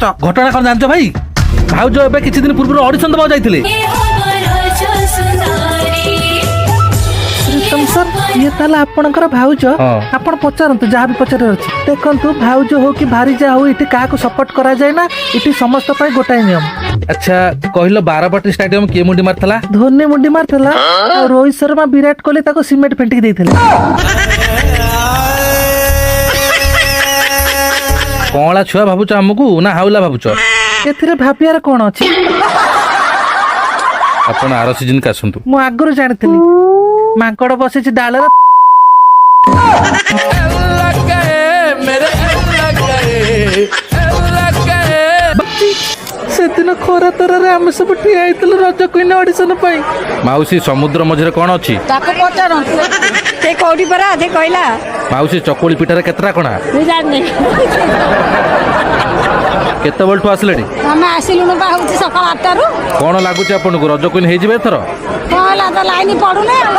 ସଚ। ଘଟଣା କଣ ଜାଣିଛ ଭାଇ? ଭାଉଜ ଏବେ କିଛି ଦିନ ପୂର୍ବରୁ ଅଡିସନ ଦେବାକୁ ଯାଇଥିଲେ। ଶ୍ରୀତମ ସାର୍, ଇଏ ତାହେଲେ ଆପଣଙ୍କର ଭାଉଜ? ହଁ। ଆପଣ ପଚାରନ୍ତୁ, ଯାହା ବି ପଚାରିବାର ଅଛି। ଦେଖନ୍ତୁ, ଭାଉଜ ହଉ କି ଭାରିଜା ହଉ, ଏଠି କାହାକୁ ସପୋର୍ଟ କରାଯାଏ ନା। ଏଠି ସମସ୍ତ ପାଇଁ ଗୋଟାଏ ନିୟମ। ଆଚ୍ଛା କହିଲ, ବାରବାଟୀ ଷ୍ଟାଡିୟମ କିଏ ମୁଣ୍ଡି ମାରିଥିଲା? ଧୋନି ମୁଣ୍ଡି ମାରିଥିଲା, ଆଉ ରୋହିତ ଶର୍ମା, ବିରାଟ କୋହଲି ତାକୁ ସିମେଣ୍ଟ ଫେଣ୍ଟିକି ଦେଇଥିଲେ। କଅଁଳା ଛୁଆ ଭାବୁଛ ଆମକୁ ନା ହାଉଲା ଭାବୁଛ? ଏଥିରେ ଭାବିବାର କଣ ଅଛି? ଆପଣ ଆର ସିଜନକୁ ଆସନ୍ତୁ। ମୁଁ ଆଗରୁ ଜାଣିଥିଲି ମାଙ୍କଡ ବସିଛି ଡାଳରେ। ସେଦିନ ଖରା ତରାରେ ଆମେ ସବୁ ଠିଆ ହେଇଥିଲୁ ରଜ କୁଇନ ଅଡିସନ ପାଇଁ। ମାଉସୀ, ସମୁଦ୍ର ମଝିରେ କଣ ଅଛି? ତାକୁ ପଚାରନ୍ତୁ, ସେ କୋଉଠି ପରା ସେ କହିଲା। ମାଉସୀ, ଚକୁଳି ପିଠାରେ କେତେଟା କଣା? ମୁଁ ଜାଣିନି। କେତେବେଳଠୁ ଆସିଲେଣି? ଆମେ ଆସିଲୁଣୁ ବା ହଉଛି ସକାଳ 8ଟାରୁ। କଣ ଲାଗୁଛି ଆପଣଙ୍କୁ, ରଜ କୁଇନ ହେଇଯିବେ ଏଥର? କଣ ହେଲା ତ ଲାଇନ ପଡୁନି ଆଉ।